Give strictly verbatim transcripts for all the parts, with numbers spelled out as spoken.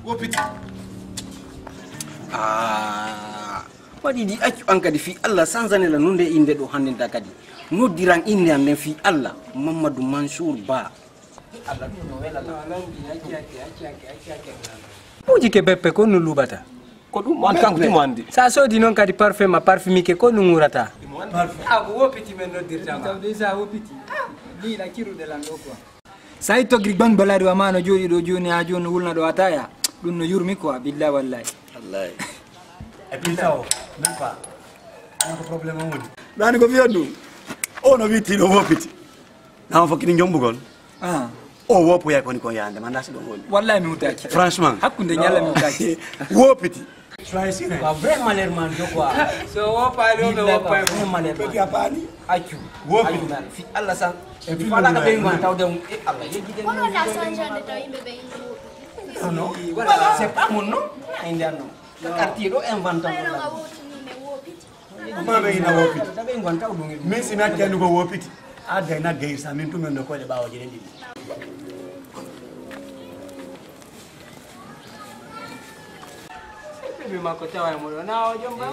Wopiti. Ah, waɗi ɗi accu an kadi fii Allah, sanzane la nunde innde ɗo hanndenta kadi. Noddiran innde an nden fii Allah, Mamadou Mansour Ba. Fii Allah ɗum no wela la. Uji ke beppe ko no luɓata. Ko ɗum mo anndi, kanko tigi mo anndi. Sa soodi noon kadi parfum ma parfumike ko no ŋurata. A ko wopiti men noddirta ma. Tawde sa wopiti. Lii la kiruɗe lan ɗo quoi. Sa itto giri gbaŋ balaade wa maa no jooɗi ɗo jooni haa jooni no wulna ɗo ataya. Ɗum no yurmi quoi, billahi wallahi. Wallahi. E puis taw, même pas. An ko problème on woni. Ɗaani ko fiyon ɗum. O no witti ɗo wopiti. Nama fokkiti jombugol. Ah. O wopoya koni ko yande, ma nasi ɗon woni. Wallahi mi hutaaki. Franchement. Hakkunde ñalla mi hutaaki. Wopiti. Soyez sûr. Ko vrai malheur man do quoi. So wopaali o ɓe wopaay. Vrai malheur man. Petit a paali. Accu. Wopiti. Accu man. Fi Allah san. E fi fala ka ɓe ngon tawde on. E Allah yejjide. Kono na sanjande taw yimɓe ɓe yimɓe wopi. Non, non. Voilà, c'est pas mon nom. Na indian non. Ka quartier ɗo inventant. Kono na wotini me wopiti. Kuma ɓe ina wopiti. Tabe ngon taw ɗum. Min si mi acci andu ko wopiti. A day na gay sa min tun men no koyɗe ɓawo jere ɗiɗi. Bébé makko tawa e moɗo na o jom ba.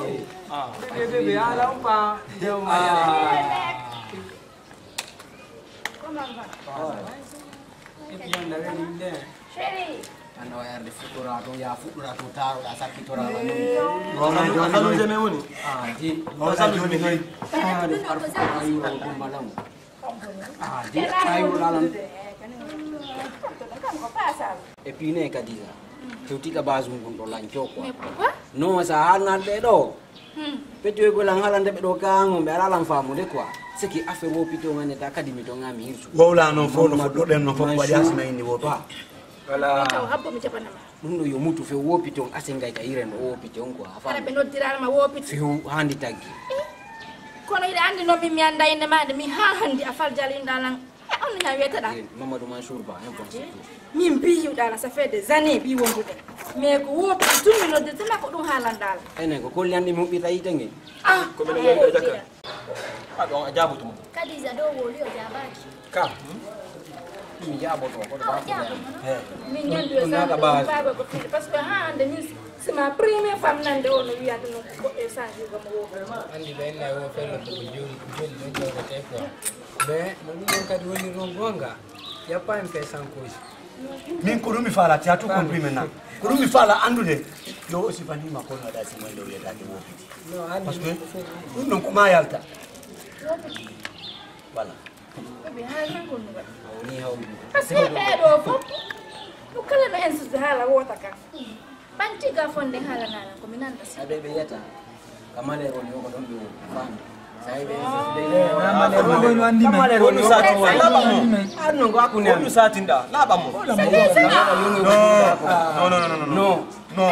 Ah. Bébé bébé ala on pa. Jom. Ah. Comment va? Et puis on avait l'idée. Chérie. An o yarde fuɗɗora to ya fuɗɗora to taroɗa sakkitora la non. Wona joni jalouse men woni. Ah di. Wona joni joni. Ah de parfois ayu o gomba lamu. Ah di ayu lalan. Et puis ne kadisa. Tewti ka base ngun ɗo lanco quoi. Mais pourquoi? Non sa hanal de ɗo. Pettoygol an halande ɓe ɗo kaŋo ɓe ala lan famude quoi. Seki affaire wopito ŋaneta kadi mi to ŋami hirsu. Wowla noon fof no fof ɗoɗen noon fof waɗi asma inni wopi. Voilà. Taw habbo mi jaɓanama. Ɗum ɗo yo mutu few wopito on asengay ka iren ɗo wopito on quoi. Ala ɓe noddiralma wopito. Few handi taggi. Kono iɗa andi noon min mi anda inde ma de mi ha handi a fal jalinɗa lan. On ñaa wiyete ɗa. Mamadou Mansour Ba, un bon surtout. Min mbi yiwɗa la ça fait des années mbi wondude. Mais ko wopi tun mi noddirtama ko ɗum haalanɗa la. Enen ko kolli an ɗi mi huɓɓirta yiite nge. Ah, ko min wonde jakka. A ɗon a jaaboto mo. Kadija ɗo woli o jaabaaki. Ka. Mi jaaboto ko ɗo. Min ñandu e sa baaba ko fili parce que ha ande min c'est ma première femme nande o no wiyata non ko e sa jogo mo wopi. Andi ɓe en na wo fello ko joli joli ɗon jogotee quoi. Mais no ɗum ɗon kadi woni ɗon goonga, y a pas un fait sans cause. Min ko ɗum mi faala, tu as tout compris maintenant. Ko ɗum mi faala anndude, yo o sifanima kono aɗa simo nde wiyetake wopiti. Parce que ɗum ɗon ko ma yalta. Voilà. Parce que ɓeɗo fof ɗum kala no en suudu haala wota ka. Ɓanti ga fonde haalanalan ko mi nanta si. Aɓe ɓe yiyata ka malere woni o ko ɗon ɓe woni faami. Sa yi ɓe kamale woni wandi men. Wonu sati woni laɓa mo. Arno ngo akune wonu satinda laɓa mo. No no no no no. No.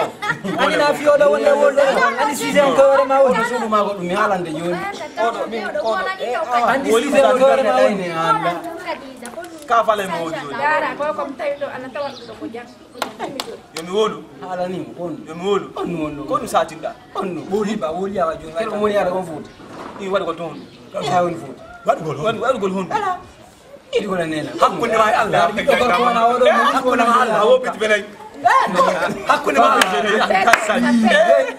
Ani na fiyo da wala wala. Ani si zan ko wala ma wala sudu ma ko dum halande joni. Odo min odo. Ani si zan ko wala ma wala. Ka fale mo joni. Dara ko ko tawi do ana tawa do ko jam. Yo mi wolu. Haalani mo, on. Yo mi wolu. On, on, on. Ko ɗum satinɗa? On, on. Woli ba, woli awa joni. Kero mo yara on fuuta. Ni waɗugol toon. Ya on fuuta. Waɗugol hon. Waɗugol hon. Ala. Iɗi wala nena. Hakkunde ma e Allah. Ɗo gorko wona oɗo mo. Hakkunde ma Allah. A wopiti belay. Hakkunde ma Allah.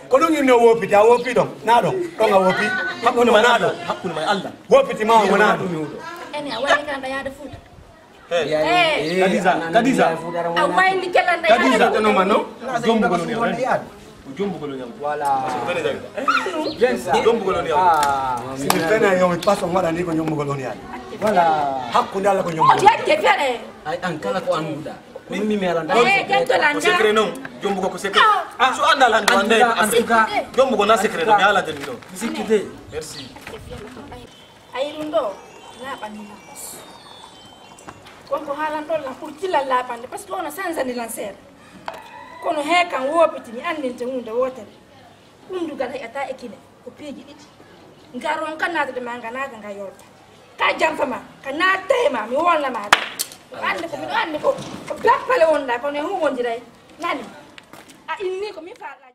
Ko ɗum inno wopiti, a wopi ɗon. Na ɗon. Ɗon a wopi. Hakkunde ma na ɗon. Hakkunde ma e Allah. Wopiti ma wona ɗum. Ene a wani kan da yada fuuta. Kadisa, Kadisa. A wayni kelande Kadisa. Tanoma no. Jombugol on yaw. Jombugol on yaw. Voilà. Jombugol on yaw. Ah. Si mi fena yo mi paso ngara ni ko jombugol on yaw. Voilà. Hakkunde Allah ko jombugol. Ay an kala ko annduɗa. Min mi mi alanda. Eh, jento landa. Ko secret non. Jombugo ko secret. Ah, so anda landa ande. En tout cas, jombugo na secret do mi ala den do. Sikki de. Merci. A yi ɗum ɗo laaɓani lan. Kon ko haalan ɗon lan pour tilal laaɓande parce que ono sanzani lan seeɗa. Kono he kan woopiti mi anndinte huunde wootere. Ɓunndugal heƴata e kine ko piiji ɗiɗi. Ngaron ka naatade ma nga naata nga yolta. Ka jamfa ma ka naatta e ma mi wolna ma ɗum. Ko anndi ko miɗo anndi ko ko bappale wonɗa kono e hum wondiray. Nani a inni ko min faalɗa.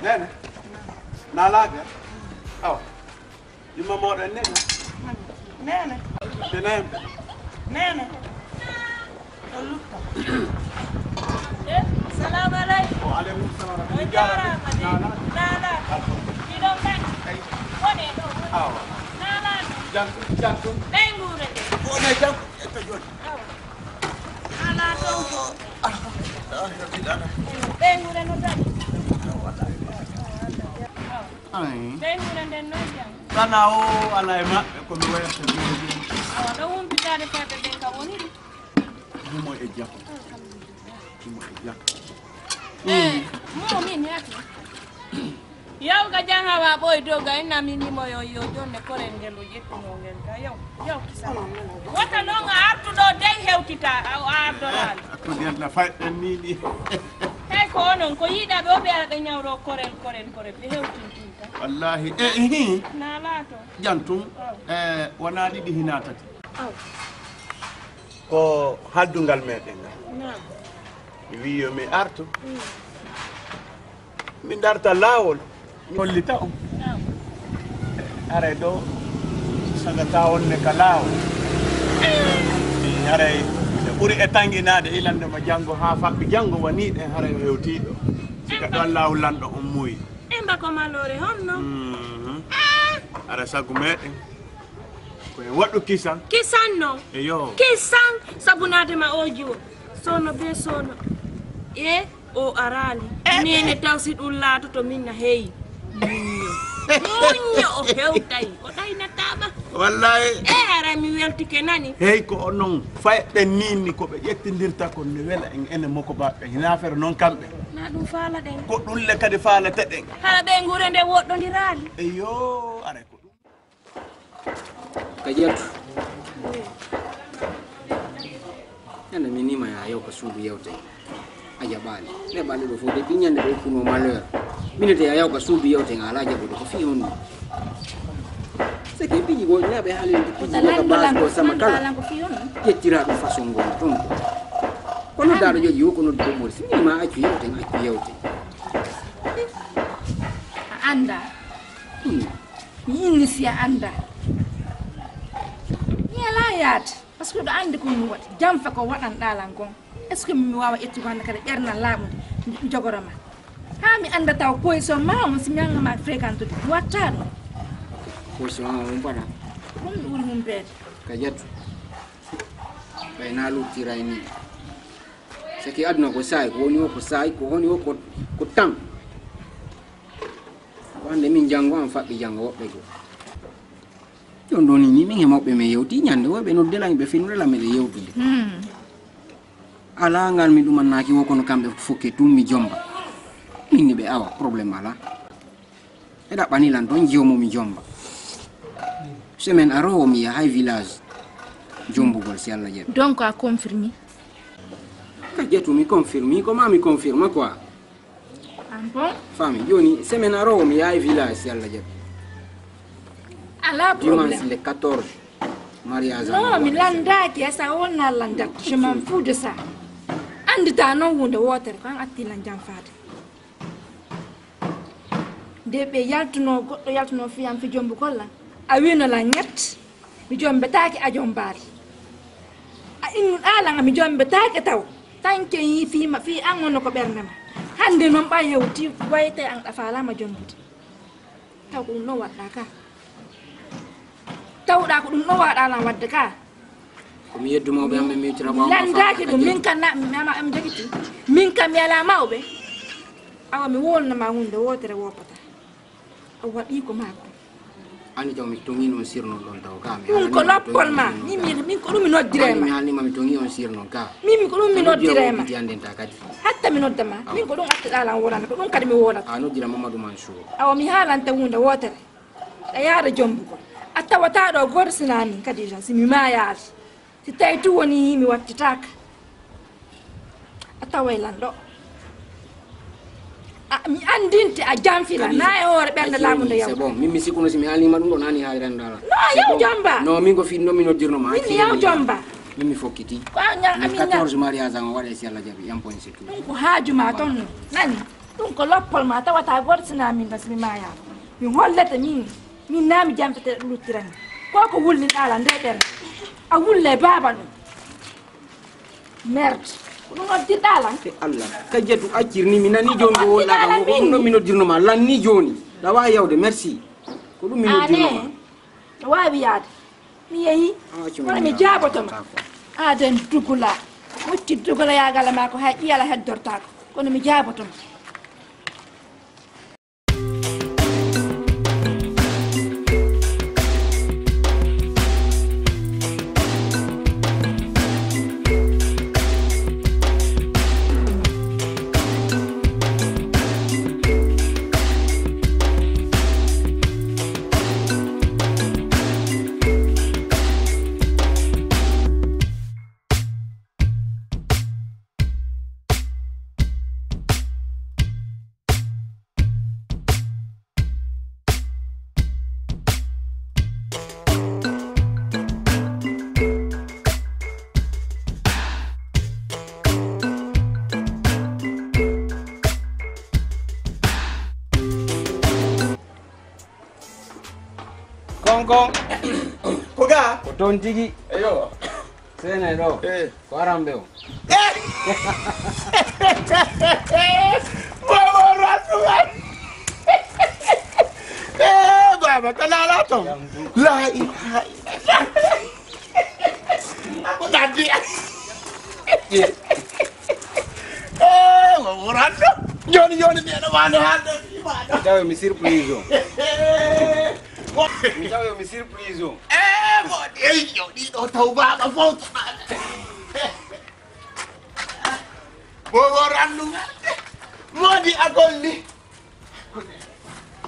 Nene, na lafiya? Awa, yumma moɗon nene? Nene. Nene. Neene. O lutta. Eh, salamu aleykum. Wa aleykum salam. On jaaraama de. Naala. Miɗon mbaɗi. Wone ɗo. Awa. Naala. Jantu, jantu. Ɓey nguure de. Wone jantu. Etta joni. Awa. Naala to. Alhamdulillah, rabbil alamin. Ɓey nguure no dari. Awa. Ay. Ɓey nguure nden noon jam. Kana o ala e maɓɓe ko mi wayata joni. Awa ɗo humpitaade fayɓe ɓen ka woni ɗi. Himo e jam. Himo e jam. Eh, mo min yaki. Yaw ga jan hawa ɓoy doga ina min imo yo yo jonne koren ngel o ƴettuno ngel ka yaw. Yaw kisa. Wata noon a artuɗo dey hewtita a o ardoraali. Ko ndiyam na fayɗen ni ɗi. Hey ko onon ko yiɗaɓe o ɓe ara ɓe ñawro korel korel korel ɓe hewtintinta. Wallahi e hi. Na laato. Jantum. Aw. E wona ɗiɗi hina tati. Aw. Ko haddungal meɗen ngal. Naam. Mi wi yo mi artu. Mm. Mi darta laawol. Mi hollita on. Naam. Haray ɗo sagata on ne ka laawol. Haray ɓe ɓuri e tannginaade ilande ma janngo haa faɓɓi janngo wanii ɗen haray o hewtiiɗo. Sika ɗon laawol lanɗo on muuyi. Emba ko maloore honno? Mhm. Hara sagu meɗen. Ko e waɗu kisan. Kisan no? Eyo. Kisan sabu naade ma o jiwo. Sono be sono. E o araali. Nene taw si ɗum laatoto min na heyi. Muñño. Muñño o hewtay. O ɗaynataama. Wallahi. E hara mi weltike nani. Hey ko o non fayɓe nini ko ɓe ƴettindirta kon ne wela en ene moko baɓɓe hina fere non kamɓe. Na ɗum faala ɗen. Ko ɗum le kadi faalete ɗen. Hara ɓe nguure nde woɗɗondiraali. Eyo, are ko ɗum. Ka ƴettu. Ene mi nima ya yow ka suudu yewte. A jaɓaali. Nde ɓalli ɗo fof, depuis ñande ɓe ukkuno malheur. Minute ya yaw ka suudu yewte nga alaa jaɓude ko fii honɗum? C'est que piiji goo, ina ɓe haalino piiji goo ka base goo sama kala. Ƴettira ɗum façon goo ton. Kono daɗo joji wo kono ɗum ɓuri. Si mi ma accu yewte, accu yewte. A anndaa. Hmm. Mi inni si a anndaa. Mi alaa yaade. Parce que ɗo anndi ko mi waɗi. Janfa ko waɗanɗaa lan kon. Est-ce que mi waawa ƴettugo hannde kadi ɓernal laaɓunde mi jogora ma? Haa mi annda taw position ma on si mi anga ma fréquentude. Mi watta ɗum. Position ma on mbaɗa. Ɗum mi ɓuri humpeede. Ka ƴettu. Ɓay na luttira e nii. C'est que aduna ko saayi, ko woni o ko saayi, ko woni o ko, ko tan. Wande min janngo an faɓɓi janngo woɓɓe goo. Ɗon ɗon ni min e mawɓe men yewti ñande woɓɓe nodde lan ɓe finude lan meɗe yewtude. Hmm. Alaa ngal mi ɗumannaaki wo kono kamɓe fokke tun mi jomba. Min ni ɓe awa problème alaa. Ɓe ɗaɓɓani lan ton jiyo mo mi jomba. Semaine aro o mi yahay village jombugol si Allah jaɓi. Donc a confirmi? Ka ƴettu mi confirmi ko ma mi confirme quoi. Ah bon? Fami, joni semaine aro mi yahay village si Allah jaɓi. Ala problème. Dimanche le quatorze. Mariage. Non, mi landaaki, esa wonna landat. Je m'en fous de ça. Andita non hunde wotere ko an atti lan janfaade. Nde ɓe yaltuno goɗɗo yaltuno fiyam fi jombu kolla. A wino lan ñett. Mi jombetaake a jombaali. A innuɗaa lan mi jombetaake taw. Tanke yi fii ma fii an wonno ko ɓernde ma. Hannde noon ɓay hewti wayte an ɗa faalaama jombude. Taw ko ɗum ɗon waɗɗaa ka. Tawɗaa ko ɗum ɗon waɗaa lan waɗde ka. Ko mi yeddu mawɓe am ɓe mi yettirama landaaki ɗum min kan na mi ama am jogiti. Min kam mi alaa mawɓe. Awa mi wolnama hunde wootere woppata. A waɗi ko maako. Ani taw mi tongi non sirno ɗon taw ka mi. Ɗum ko loppol ma. Min min min ko ɗum mi noddire ma. Mi halni ma mi tongi on sirno ka. Min ko ɗum mi noddire ma. Ti anden ta kadi. Hatta mi nodda ma. Min ko ɗum attaɗa lan wonana ko ɗum kadi mi wonata. A noddira Mamadou Mansour. Awa mi haalanta hunde wootere. A yaada jombugol. A tawata ɗo gorsina min kadi si mi maayaali. Si tawi tu woni mi wattitaaka. A taway lan ɗo. A mi andinte a janfila na e hoore ɓernde laamu nde yawta. Bon min mi sikkuno si mi haalnima ɗum ɗo nani haali rendo ala. No yaw jomba. No min ko fi no mi noddirno ma. Min yaw jomba. Min mi fokkiti. Ko a ña amin ña. Quatorze mariage an o waɗe si Allah jaɓi yan point c'est tout. Ɗum ko haaju ma ton nani. Ɗum ko loppol ma tawata gorsina min tan si mi maayaama. Mi hollete min. Min na mi janfete ɗo luttirani. Ko ko wullinɗaa lan nde ɓernde. A wulle baaba ɗum. Merde. Ko ɗum noddirɗaa lan? E Allah. Kajjatu, accir ni, mi nani jooni ko wonɗaa kam. Ko ɗum ɗo mi noddirno ma. Lan ni jooni. Ɗa waawi yawde. Merci. Ko ɗum mi noddirno ma. No waawi yaade. Mi yehi. Kono mi jaaboto ma. Aaden dugula. Moƴƴi dugula yaagal ma ko hay ƴiyala heddortaako. Kono mi jaaboto ma. Kon kon. Ko ga? Ko toon tigi. Eyo. Seenay ɗo. Eh. Ko aramɓe o. Eh. Bobo Rasuwan. Eh, baba, ko nala toon? La ilaha illallah. Ko nadi. Eh, Bobo Rasuwan. Joni, joni, mi ene wano haalde. Mi tawi mi surprise o. Mi tawi mi surprise o. Eh, moodi, eyyo, ɗiɗo taw baaba fof to ɗaɗa. Bobo rannu ngarde. Moodi a golli.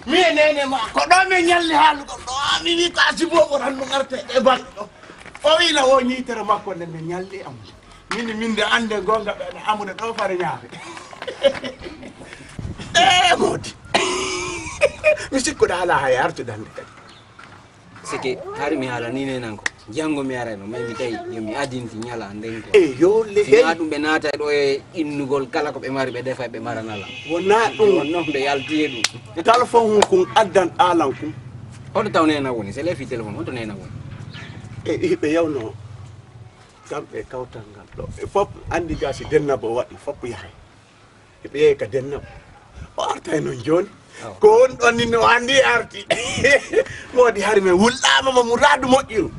Mi e nene ma, ko ɗo min ñalli haalugol ɗo. A mi wi ko asi bobo rannu ngarte e balɗe ɗo. O wi la wo ñiitere makko nde min ñalli am. Min, min de annde gonga ɓe no amude ɗo fare ñaafe. Eh, moodi. Mi sikkuɗa ala hay artudande kadi. Sike, hari mi haala ni nenan ko. Janngo mi arayno, mais mi tawi yo mi adinti ñala nden ko. E yo le Si mi hey. Ɗum ɓe naata ɗo e innugol kala ko ɓe mari ɓe defa ɓe maranala. Wona ɗum. Wonno ɓe yalti e ɗum. Téléphone hun kun addan alan kun. Hoto taw nena woni, c'est les filles téléphone, hoto nena woni. E hiɓe yawno. Kamɓe kawtal ngal ɗo. E fof anndi ga si dennabo waɗi, fof yahay. Eɓe yehi ka dennabo. O artay noon jooni. Awa. Ko woni ɗon ni no anndi arti. Moodi hari men wulɗaama ma muraadu moƴƴiru.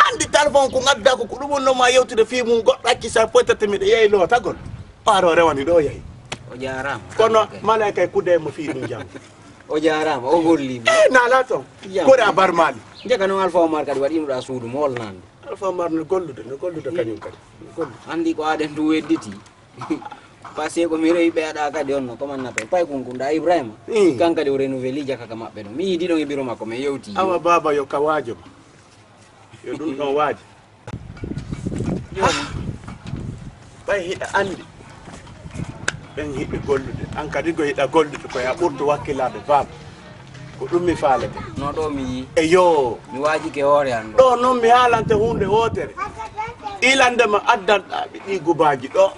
Anndi téléphone ko ngadda ko, ko ɗum wonnoo ma yewtude fii mum goɗɗo acci sa foytata miɗo yehi lootagol. O ara o rewani ɗo o yehi. O jaaraama. Kono malaika e kude mo fii ɗum jam. O jaaraama, o golli mo. Eh, naala toon. Jam. Kori a barmaali. Jaka noon Alfa Omar kadi waɗi ɗum ɗa suudu mo olnaande. Alfa Omar no gollude, no gollude kañum kadi. No gollude. Anndi ko aɗen ɗum wedditi. Parce que ko mi rewi ɓe aɗa kadi on no, ko mannato. Pay kun kun ɗa Ibrahima. Mm. Kan kadi o renouveli jaka ka maɓɓe ɗum. Mi yiidi ɗon e biro makko, mi yewti. Awa baaba yo ka waajo ma. Yo ɗum ɗon waajo. Jooni. Ɓay hiɗa anndi. Ɓen hiɓe gollude. An kadi ko hiɗa gollude ko ya ɓurto wakkilaade baaba. Ko ɗum mi faalete. No ɗo mi yii. Eyo. Mi waajike hoore an ɗo. Ɗo noon mi haalante huunde wootere. Ilande ma addanɗaa ɓe ɗii gubaaji ɗo.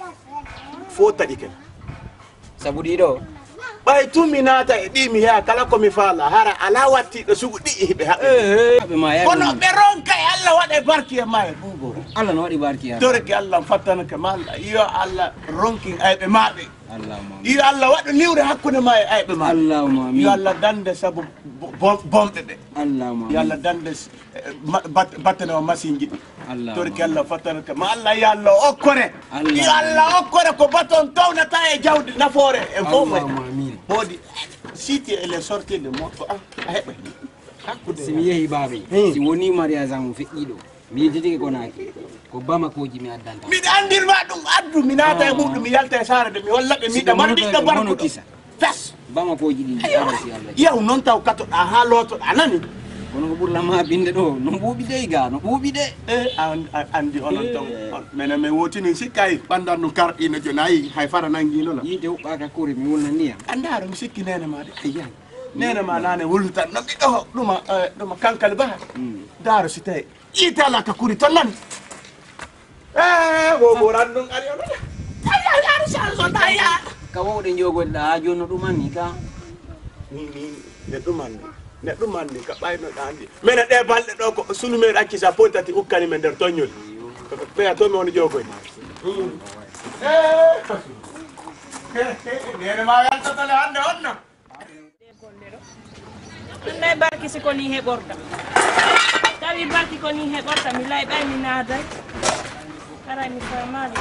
Fof taƴike. Sabu ɗii ɗo. Ɓay tun mi naata e ɗii mi heya kala ko mi faala. Hara alaa wattiiɗo sugu ɗiɗi hiɓe haɓɓe. Eh, eh, haɓɓe ma, ya Kono ɗum. Ɓe ronka e Allah waɗa e barki e ma e ɓuuɓo. Allah no waɗi barki e ma. Torki Allah fattanake ma Allah. Yo Allah ronkin ayɓe ma ɓe. Allahumma amin. Yo Allah waɗu niwre hakkunde ma e ayɓe ma. Allahumma amin. Yo Allah dande sabu bo-, bo-, bonɓe ɓe. Allahumma amin. Yo Allah dande s-, eh, ma-, bat-, battane o masinji ɗi. Allahumma amin. Torki Allah fattanake ma Allah, yo Allah okkore. Allahumma amin. Yo Allah okkore ko baton townata e jawdi nafoore e fof. Allahumma amin. Moodi, si tu es sorti de mort, ko an a heɓa. Hakkunde si mi yehi baaba, hmm, si woni mariage am feƴƴiiɗo. Mi yejjitike Konaaki. Ko Bamakooji mi addanta. Miɗo anndirma ɗum addu, mi naata e muɗum, mi yalta e saare nde, mi holla ɓe miɗo mari ɓiɗɗo barkuɗo. Kisa. Fes. Bamakooji ɗi ara si Allah. Yaw noon taw katoɗaa haa lootoɗaa, nani? Kono ko ɓurla ma binde ɗo, no ɓuuɓi de ga, no ɓuuɓi de. E, an-, an-, anndi onon ton, eh, on, menen men wooti min sikka e ɓanndan ɗum karɗiino jooni, ayi, hay fara nanngiino la. Yiite huɓɓaaka kuri, mi wulna ndiyam. Anndaaro mi sikki neene ma de, ayyan. Neene ma naane wullutan, no mbiɗo ɗuma, eh, ɗuma kankali baha. Mm. Daaro si tawi. Yiite alaa ka kuri ton nani. Eh, wo ɓoran ɗum ari on. Ay, ay, ay, sa, so, ta, ya. Ka wowɗe njogoɗa, ha jooni no ɗum anni ka. Ni, ni, ne ɗum anni. Ne ɗum anni ka ɓayno ɗa anndi. Mene ɗe balɗe ɗo ko sunu men acci sa pontati ukkani men nder toññol. Ɓeya to mi woni jogoy. Neene ma yaltotale hannde on no. Ɗum ɗay barki si ko ni heɓorta. Tawi barki ko ni heɓorta, mi layɓay, mi naaday. Haray mi faamaali.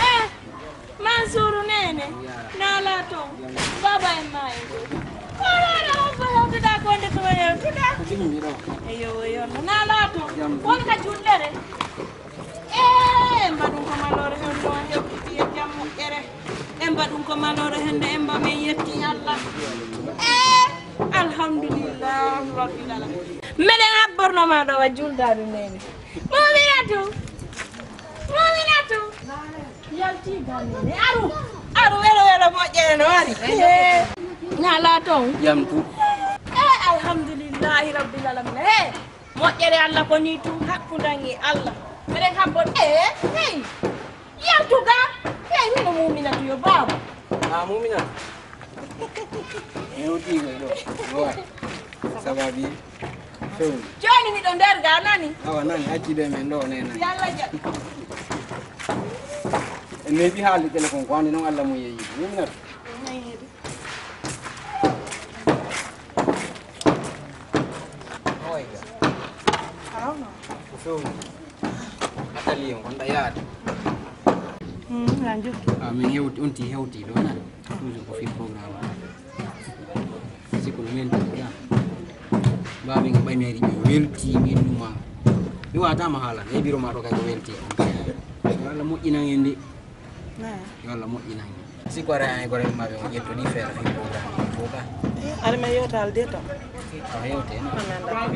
Eh, Mansuuru neene, naalaa toon. Baaba en maa en ɗo. Kono aɗa hombo hewtuɗaa ko nde tuma hewtuɗaa? Eyo, eyo, naalaa toon. Won ka jullere. Eh, en mbaɗum ko maloore hewndo hewtiti e jam moƴƴere. En mbaɗum ko maloore hende en mba men yetti Allah. Eh, alhamdulillahi rabbil alamin. Meɗen habborno ma ɗo wa juldaade neene. Muminatu! Muminatu! Yalti ga neene. Aru! Aru welo welo moƴƴere no wari. Eh, naalaa toon. Jam tu. Eh, alhamdulillahi rabbil alamin. Eh, moƴƴere Allah ko ni tun hakkundan e Allah. Meɗen habbor. Eh, hey! Yaltu ga! Hey, hino Muminatu yo baaba. Ah, Muminatu. Hewti koy ɗo. Wa. Ça va bien? Fewni. Jooni miɗo nder ga nani? Awa nani, acci ɗo e men ɗo nena. Yalla jaɓi. En neeɓi haalde téléphone ko hannde noon Allah mo yeeyi. Muminatu. Ko fewni? Atali en kon ɗa yaade. Hmm, na jokki. Ah, min hewti, on ti hewti ɗo, na? Toujours ko fi programme. Si ko welti, ya. Baaba en ɓay mi ari ɓe welti, min numa. Mi wata ma haala, e biro ma ɗo kay ko welti. Yo Allah moƴƴinan en de. Yo Allah moƴƴinan en. Si ko ara ay gore ma ɓe on ƴetto ɗi feere fi programme ɗi fof ka. Ari ma yewtal de to. Awa yewte. Awa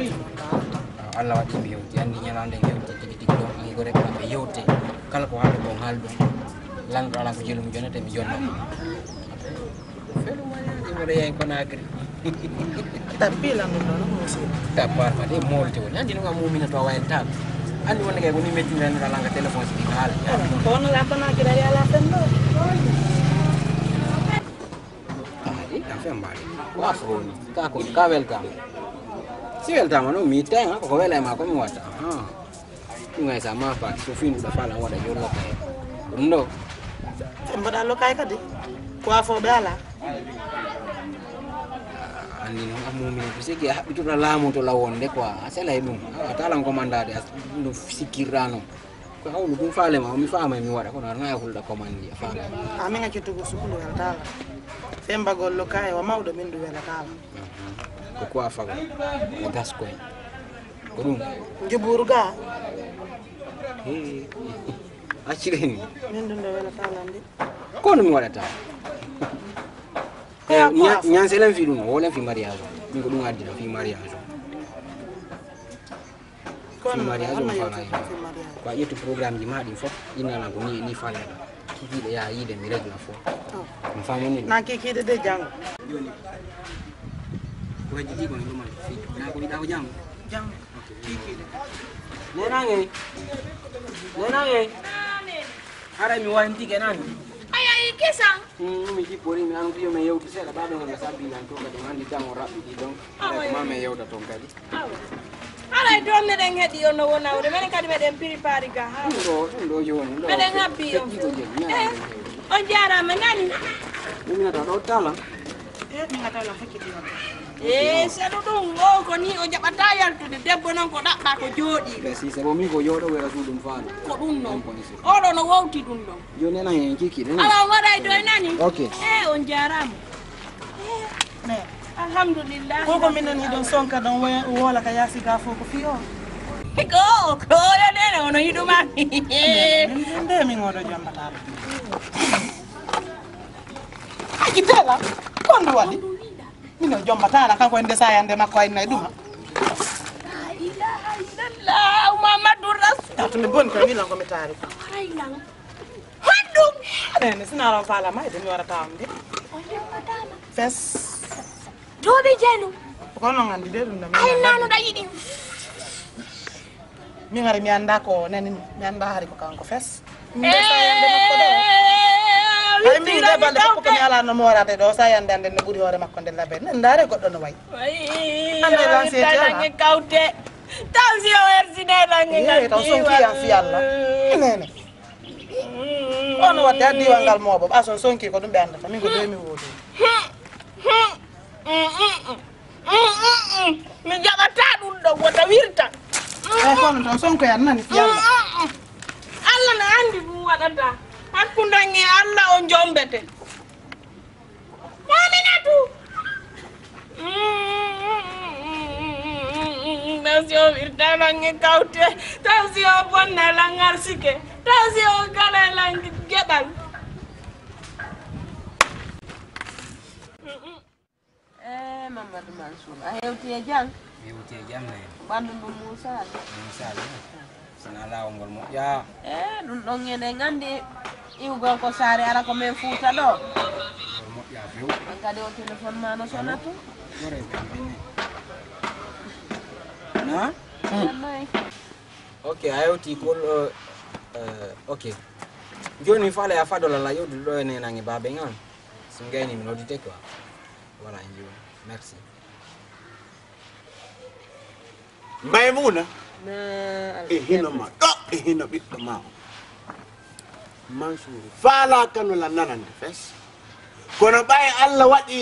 Allah waɗi mi yewti. Anndi ñalaande en yewti tigi tigi ɗon. Ay gore ma ɓe yewte. Kala ko haalde ko haaldu. Lanɗo ala ko jelu mi jonete mi jonna. Felu ma yaade mo yaay Conakry. Tappi lan ɗum ɗon, mo si. Tappar ma de molte woni. Anndi no ngam Muminatu a wayal tap. Anndi wonde kay ko ni metti nan ala nga téléphone si ɗi haala. Ko no la Conakry ya la fen ɗo. Ah, ɗi ka fen mbaɗi. Wa fo ni. Ka ko ka weltama. Si weltama no mi tawi ko ko wela ma ko mi watta. Ah. Ɗum ay sa ma paati so fiinduɗa faala waɗa yo lokay. Ɗum ɗo. Ɓe mbaɗa lokay kadi. Ko afooɓe ala. Anndi noon a Muminatu sigi a haɓɓitoɗa laamu to law wonde quoi a selay ɗum a talan commandade ɗum sikkirɗa noon ko hawlu ɗum faale ma o mi faama mi waɗa kono aɗa naya hulɗa commande a faama. Amin a cettugo sukulu weltala. Fe mbagol lokay wa mawɗo min ɗum welatala. Ko quoi fago o gas koy. Ko ɗum. Njuɓɓuru ga. Accireni. Min ɗum ɗo welata lan de. Kono mi waɗata. Ñanselen fi ɗum o wolen fi mariage o min ko ɗum addina fi mariage o. Fi mariage o mi fala hen ko a ƴettu programme ji ma ɗin fof innala ko ni ni falata. Kikiiɗe yaha yiide mi regla fof. Mi famini ɗum. Na kikiiɗe de janngo. Joni ko heddi ɗi kono ɗuman fi na ko wiɗa ko janngo. Janngo. Kikiiɗe. Nenange. Nenange. Haray mi wantike nani. Aya i kesan. Hmm, mi jippori mi anu yo me yewti seeɗa baɓe ngon sabbi lan to kadi andi tan o raɓɓiɗi ɗon. Haray ko ma me yewta toon kadi. Haray ɗon meɗen heɗi on no wona wure menen kadi meɗen piri paari ga ha ɗum ɗo ɗum ɗo joni ɗo meɗen habbi on fof. Eh, on jarama nani. Ɗuminata ɗo tala. Eh, min atala fekkiti on. Eh, saɗu ɗum o ko ni o jaɓata yaltude debbo noon ko ɗaɓɓa ko jooɗi. Ɓe si sabo min ko yooɗo wera suuɗum faano. Ko ɗum noon oɗo no wowti ɗum ɗon. Joni ena hen kiki ɗen. Ala waɗay ɗo e nani. Ok. Eh, on jarama. Alhamdulillah. Koko min nani ɗon sonka ɗon woola ka yaasi ga fof ko fiyo. Ko ko yo nene ono yiɗuma. Nde min oɗo jombata. Aki tela. Kondo waɗi. Min o jombata ala kanko en desa yande makko ay nay ɗuma. La ilaha illallah Muhammadur Rasul. Tatu mi bon ko ni lango mi taari. Haray lan. Haɗum. Nene sina ron fala ma e de mi wara tawam de. O jombata ma. Fes. To ɓe jenu. Ko non andi de ɗum ɗam. Ay nanu da yiɗi. Min hari mi anda ko nani mi anda hari ko kanko fes. Nde sa yande makko ɗo. Ay min de bande fof ko mi ala no morade ɗo sa yande ande no ɓuri hoore makko nde labe. Nde ndaare goɗɗo no wayi. Ande lan se tela. Dangi kawte. Taw si o ersine dangi ngal. Taw son kiyan fi Allah. Nene. On wadde ha diiwal ngal mooɓo ɓa son sonki ko ɗum ɓe andata min ko doy mi woodi. Mi jaɓata ɗum ɗo wota wirta. Ay kono taw sonko yan nani fi Allah. Allah na andi ɗum waɗata. Hakkundangi Allah o jombete. Mominatu. Taw si o wirta langi kawte. Taw si o bonna langar sike. Taw si o gala langi geɓal. Eh, Mamadou Mansour, a hewti e jam? Mi hewti e jam ne. Ɓandu ndu Moussa. Moussa ne. Sina laawol ngol moƴƴa. Eh, ɗum ɗon eɗen anndi iwgol ko saare ara ko men Fuuta ɗo. Ngol moƴƴa few. An kadi o téléphone ma no sona tu. Gore be bini. Na? Noy? Ok, a hewti kol uh, uh, ok. Joni fale a fadola la yodu ɗo e nenange babe ngan. Singayni mi nodite quoi. Voilà, en joni. Merci. Maymuna e hino ma ɗo e hino ɓiɗɗo ma o mansour faalakano la nanande fes kono ɓay allah waɗi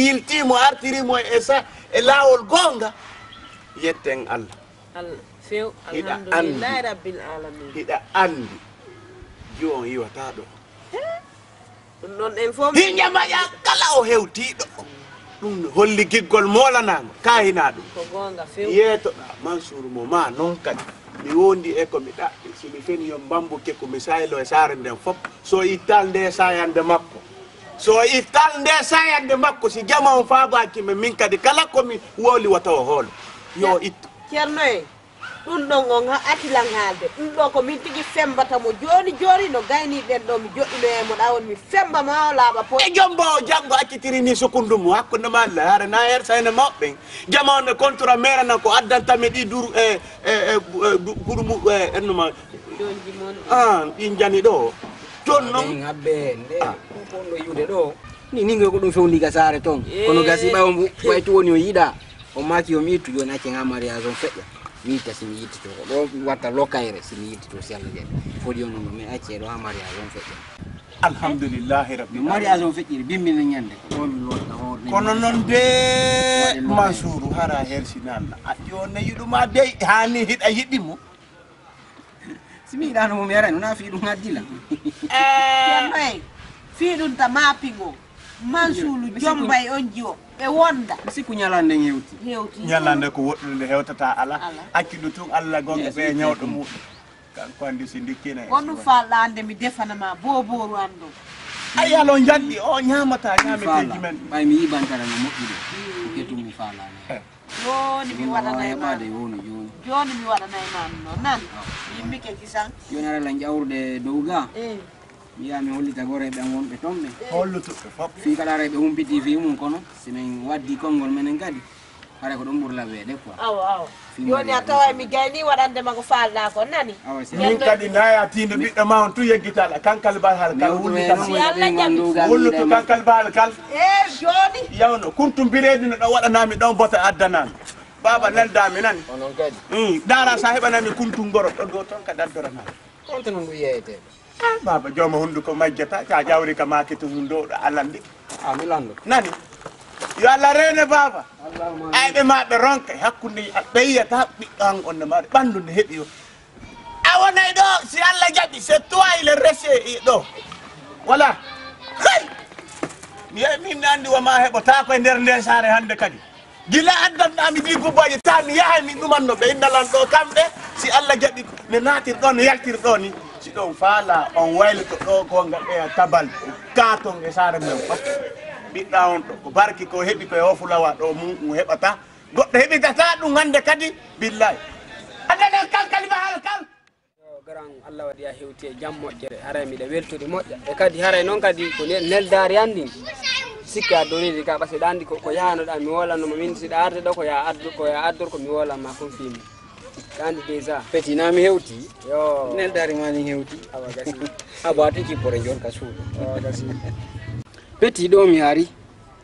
yiltimo artirimo e sa e lawol gonga yetten allah few alhamdulillahi rabbil alamin hiɗa andi jiwo on yiwata ɗo ɗum ɗon en fof min ñamaƴa kala o hewtiɗo ɗum holli giggol molanago kahina ɗum ko gonga few yeetoɗa mansour mo ma noon kadi mi wondi e ko mi ɗaɓɓi somi feni yo mbambuke ko mi saylo e saare nden fof so ittal nde sayande makko so ittal nde sayande makko si jama on faabaki men min kadi kala komi woli wata o hoolo yo ittu ceerno e Ɗun ɗon on ha atilan haalde. Ɗun ɗoo ko min tigi fembata mo jooni jooni no gayni ɗen ɗoo mi joɗɗinoya e mo ɗaa woni mi femba ma o laaɓa poy. E jombo o janngo accitiri ni sukundu mu hakkunde ma Allah hare na her sayne mawɓe ɓen. Jama on e kontura mera nan ko addanta mi ɗi duru e e e guru mu e enno ma. Jonji mon. Ah, ɗi jani ɗoo. Ton non. Habbe nde ko ɗo yude ɗoo. Ni ni ko ɗum fewndi ka saare ton. Kono gasi ɓawo mu waytu woni o yiɗa. O maaki yo mi ittu jooni accen haa mariage on feƴƴa. Mi itta si mi yittito ko ɗo mi watta lokayre si mi yittito si Allah jaɓi. Fodi on ɗum mi acce ɗo haa mariage on feƴƴa. Alhamdulillahi rabbil alamin. Mariage on feƴƴiri bimmina ñande ko ɗo mi lotta hoore. Kono non de Mansour hara hersinanna. A yo ne yiɗuma dey hani hiɗa yiɗi mo. Si mi yiɗano mo mi arani wona fii ɗum haddila. Ceerno ey fii ɗum ta maapingo mansuulu jombay on jiwo ɓe wonda. Mi sikku ñalande en hewti. Hewti. Ñalande ko woɗɗude nde hewtata ala. Accude tun Allah gonga ɓe ñawɗo muɗum. Kanko andi si ndikkina. Wonu faalɗa ande mi defana ma boboru an ɗo. Ay alo janɗi o ñamata ñameteji men. Ɓay mi yibantara no moƴƴude. Ko ketum mi faalani. Jooni mi waɗanay ma. Heɓaade woni jooni. Jooni mi waɗanay ma no nan. Yimmike kisan. Jooni ara la jawrude dow ga. Eh. Mi yaha mi hollita goreeɓe am wonɓe toon ɓe. Hollutuɓe fof. Fii kala ara ɓe humpiti fii mum kono si min waddi konngol menen kadi. Hara ko ɗum ɓurla weede quoi. Awa awa. Jooni a taway mi gayni waɗande ma ko faalɗa ko nani. Awa si. Min kadi naya tiinde ɓiɗɗo ma on tu yeggitala kankal ba hal kal. Si Allah jaɓi. Hollutu kankal ba hal kal. Eh, jooni. Yawno, kuntum bireedi no ɗo waɗanami ɗon bota addanami. Baaba neldami nani. Onon kadi. Mm, dara sa heɓanami kuntum goro ɗo ɗo ton ka daddorana. Konto non ɗum yeeyete. Ah, baaba jooma hunduko majjata, ca jawri ka maaki to hundo ɗo alandi. Ah, mi lando. Nani. Yo Allah rene baaba. Ay ɓe ma ɓe ronka hakkunde ɓe yiyata ɓiɗɗo an on ne mari ɓandu nde heɓi o. A wonay ɗo si Allah jaɓi c'est toi il reste ɗo. Voilà. Hey! Mi yehi min andi wa ma heɓo ta koye nder nde saare hande kadi. Gila addanɗa mi ɗi gubbooje ta mi yahay mi ɗumanno ɓe inna lan ɗo kamɓe si Allah jaɓi ne natir ɗo ne yaltir ɗo ni. Si ɗon faala on wayloto ɗo gonga ɓeya tabal katon e saare men fof. Ɓiɗɗa on ɗo ko barki ko heɓi koye o fulawa ɗo mum heɓata. Goɗɗo heɓitata ɗum hannde kadi billahi. Addanen kal kalima hal kal. Yo garan Allah waɗi a hewti e jam moƴƴere haray miɗa weltori moƴƴa e kadi haray noon kadi ko neldaari an ndin Sikke a doriɗi ka, parce que ɗa anndi ko, ko yahanoɗa, mi wolano ma min, si ɗa arde ɗo, ko ya addu, ko ya addor, ko mi wolan ma kon fimi. Ɗa anndi déjà. Petit, na mi hewti? Yo. Neldaari ma ni hewti. Awa gasi. Abo a tigi pore jon ka suudu. Awa gasi. Petit, ɗo mi ari.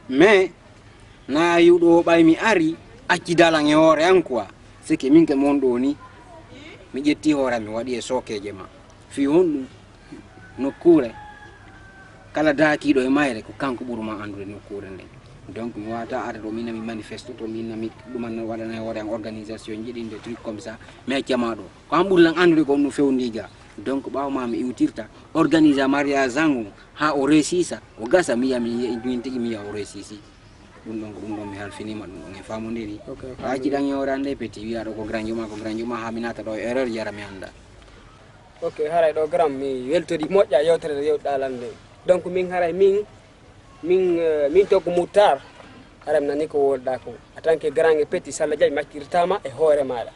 Mais, na yiwɗo o ɓay mi ari, acci dalan e hoore an quoi. C'est que min ke mon ɗo ni. Mi ƴetti hoore am, mi waɗi e sookeeje ma. Fii honɗum? Nokkuure kala daakiiɗo e mayre, ko kanko ɓuri ma anndude nokkuure nden. Donc, mi waawata arde ɗo, min mi manifeste to, min mi ɗuman waɗana e hoore an organisation ji ɗin, des trucs comme ça, mi accama ɗo. Ko an ɓuri lan anndude ko honɗum fewndi ga. Donc, ɓaawo ma mi iwtirta, organisa mariage an on, haa o réussisa, o gasa, mi yiya, mi yiya, min tigi mi yiya o réussisi. Ɗum ɗon ko ɗum ɗon mi halfinima ɗum ɗon, en famondiri. Ok, en famondiri. A acci ɗan e hoore an nde petit, wiya ɗo ko grand juma, ko grand juma, haa mi naata ɗo e erreur, jara mi annda. Ok, haray ɗo grand, mi weltori moƴƴa yewtere nde yewtuɗa lan nde. Donc min haray min, min, eh, min to ko Moutar, haray mi nani ko wolɗa ko. En tant que grand et petit, si Alla jaɓi mi accirtama e hoore maɗa.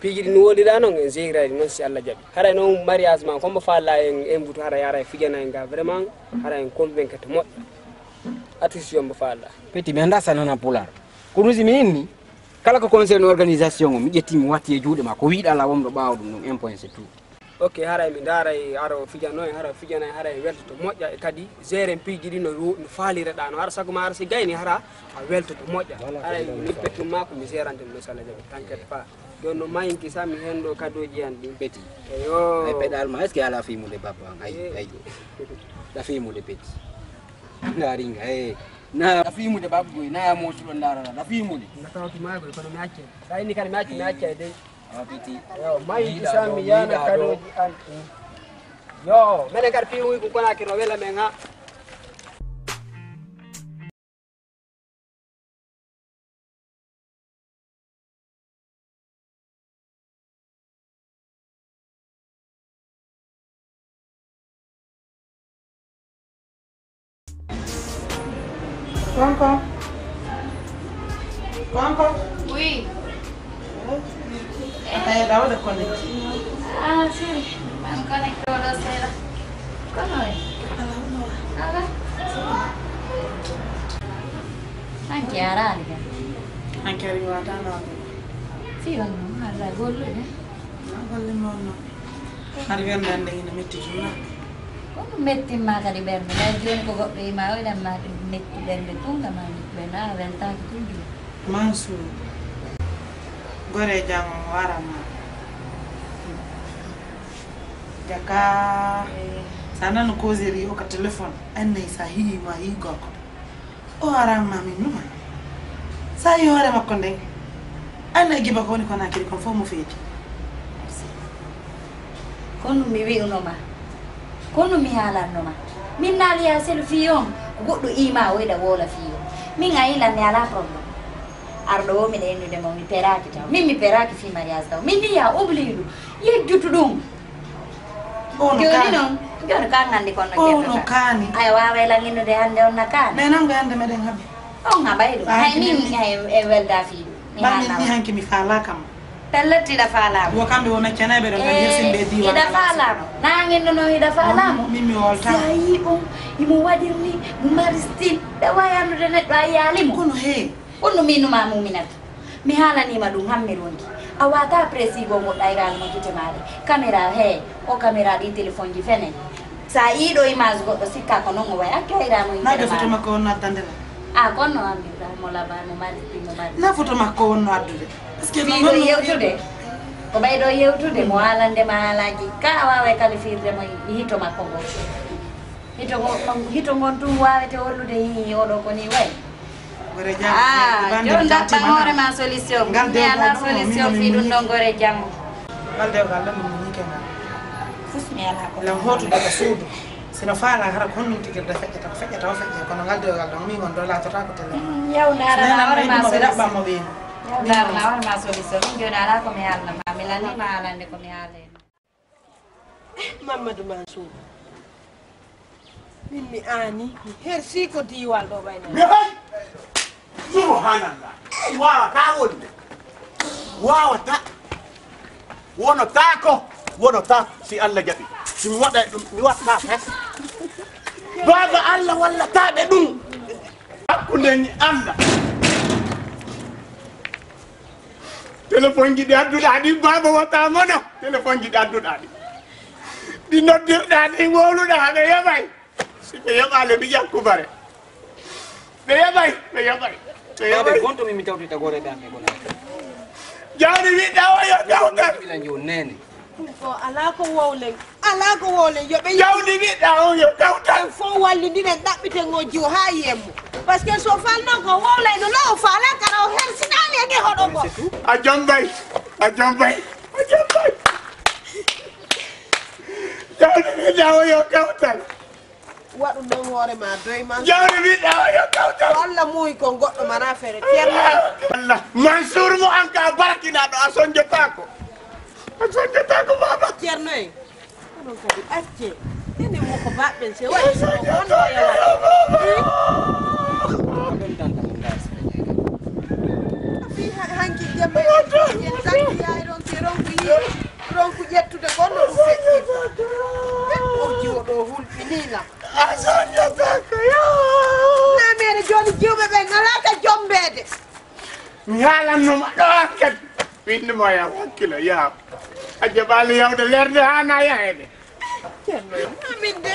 Piiji ɗi no wolira non, en jeerai ɗi non si Alla jaɓi. Haray non mariage ma, ko mbo falla en, en butu haray, haray fijana en ga vraiment, haray en convaincre to moƴƴa. Artiste yo mbo falla. Petit, mi annda sa nana pulaar. Kono si mi inni, kala ko concerne organisation o, mi ƴetti mi watti e juuɗe ma, ko wiɗa la wonɗo ɓaawo ɗum ɗon, un point c'est tout. Ok, haray mi ndaaray hara o fijano en, hara o fijana en, hara en weltoto moƴƴa, e kadi jeeren piiji ɗi no ru-, no faaliraɗa no, hara sago ma hara si gayni hara a weltoto moƴƴa. Voilà, haray ko mi ɗum pettum ma ko mi jeerante ɗum, so Alla jaɓi, t'inquiète pas. Jooni no mayinki sa mi hendo kadoji an ɗin. Petit. Eyo. Ay pedal ma, est-ce que ala fimude babba an? Ay, eh, ay. Da fimude petit. Ndaringa, eh. Na da fimude babba goy, na mo suɗo ndarana, da fimude. Na tawti ma goy, kono mi acce. Sa inni kadi mi acce, mi acce de. Ah, petit. Yo, mayinki sa mi yana kadoji an ɗin. Yo, menen kadi piiwuy ko Conakry no wela men ha. Konko. Konko. Oui. Ataya dawo da connecté. Ah, siri. Man connecté o ɗo seeɗa. Kono e? Ala, ala. Hanki araali ka. Hanki ari wata na. Si on no, ala gollude. Na golle mo no. Hari werde ande ina metti jumna. Ko ɗum mettimma kadi ɓernde. Ndaa jooni ko goɗɗo yima o, iɗan ma ɗum metti ɓernde tun, gam a metti ɓernde, a weltaaki tun jooni. Mansour, gore jam o warama. Jaka, sa nano causerie o ka téléphone, annay sa hiyi ma hiyi gorko. O arama min numa. Sa yi hoore makko nden. Anna giba ko woni Conakry kon fof mo feeti. Kono mi wi'uno ma. Kono mi haalanno ma. Min naali ya selu fii on. Ko goɗɗo ima o yiɗa woola fii on. Min a yilan mi ala problème. Arɗo o miɗa ennude mo mi peraaki taw. Min mi peraaki fii mariage taw. Min ni ya oublie ɗum. Yejjutu ɗum. Ono jooni kaani. Noon, jooni ko an anndi kon no o no jettata. Kaani. Ay waaway langinnude hannde on na kaani. Mais nan ko hannde meɗen haɓi. On haɓay ɗum. Hay min hay e welda fii ɗum. Mi ba min ni hanki mi faalaaka mo. Pellet iɗa faalaama. Wo kamɓe wo meccanayɓe ɗon kam yersin ɓe diiwaan. Iɗa faalaama. Nanginno noon iɗa faalaama. Min mi wolta. Si a yii on, imo waɗir ni, mo maristin. Ɗa waawi anndude neɗɗo a yiyaali mo. Kono hee. Kono min numa muminata. Mi haalaniima ɗum, han mi ronki. A waata précis goo goɗɗo ayraano mo gite maaɗa. Caméra, hee, o caméra ɗi téléphone ji fene. Sa yii ɗo image goɗɗo sikka ko noon o wayi, accu ayraano gite maaɗa. Naɓe photo makko wonno addande la. A, kono no anndirɗa mo laba, mo mari, mo mari. Na photo makko wonno addude. Parce que ɓii ɗo yewtude. Ko ɓay ɗo yewtude, mo haalande ma haalaaji. Ka a waaway kalifirde mo hito makko ngo. Hito ngo, hito ngon tun waawete hollude hii oɗo ko ni wayi. Ah, jooni ɗaɓɓan hoore ma solution. Mi alaa solution fii ɗum ɗon gore janngo. Ngal dewgal ɗon ɗum ni kengal. Fus mi alaa ko. Lan hootu daga suudu. Sino faala hara ko honɗum tigi da feƴƴata, ko feƴƴata o feƴƴa, kono ngal dewgal ɗon mi mon do laatata ko tele. Mm, yaw ndaarana hoore ma solution. Yaw ndaarana hoore ma solution. Min jooni alaa ko mi haalna ma. Mi lannii ma haalande ko mi haala heen. Mamadou Mansour. Min mi aani, mi hersi ko diiwal ɗo ɓay nani. Mi hay! Subhanallah. Waawata wonde. Waawata. Wonotaako. Wonotaako. Si Allah jaɓi. Si mi waɗa ɗum, mi waɗata fes. Baaba Allah wallata ɓe ɗum. Hakkunde ni Allah. Téléphone ji ɗi adduɗaa ɗi, baaba, wota mono. Téléphone ji ɗi adduɗaa ɗi. Ɗi noddirɗaa ɗi, wowluɗaa, ɓe yoɓay. Si ɓe yoɓaali, mi ƴakku bare. Ɓe yoɓay, ɓe yoɓay, ɓe Baaba, yoɓay. Gonto mi, mi tawti tagore ɓe amme gona. Jawdi wiɗɗa o yo dawtal. Ɓila njo nene. Ɗum ko alaa ko wowlen, alaa ko wowlen, yo ɓe Jawdi wiɗɗa o yo dawtal. Fof wallindiren ɗaɓɓiten o jiwo haa yiyemmo. Parce que so falno ko wowlayno, no o faala kara o hersinaali e ɗe hoɗo ko. A jombay, a jombay, a jombay. Jawdi wiɗɗa o yo dawtal. Waɗu noon hoore ma doy man. Jawdi wiɗɗa o yo dawtal. Ko Allah muuyi kon goɗɗo mana feere ceerno. Allah. Mansour mo an ka barkinaɗo a sonjotaako. A sonjotaako baaba. Ceerno en. Onon kadi acce. Enen mo ko baɓɓen se waɗi so ko on ɗo yawa. Fi ha-, hanki jemma en santi yaay ronki ronku yi. Ronku ƴettude gonno ɗum feƴƴi. O jiwo ɗo hulɓinii lam. A soññataako, yaa. Nameere jooni jiwɓe ɓen ngalaa ka jombeede. Mi haalannoma ɗo an kadi. Winndema yaa hakkilo, yaa. A jaɓaali yawde leerde haanaa yaheede. Ceerno, amin de.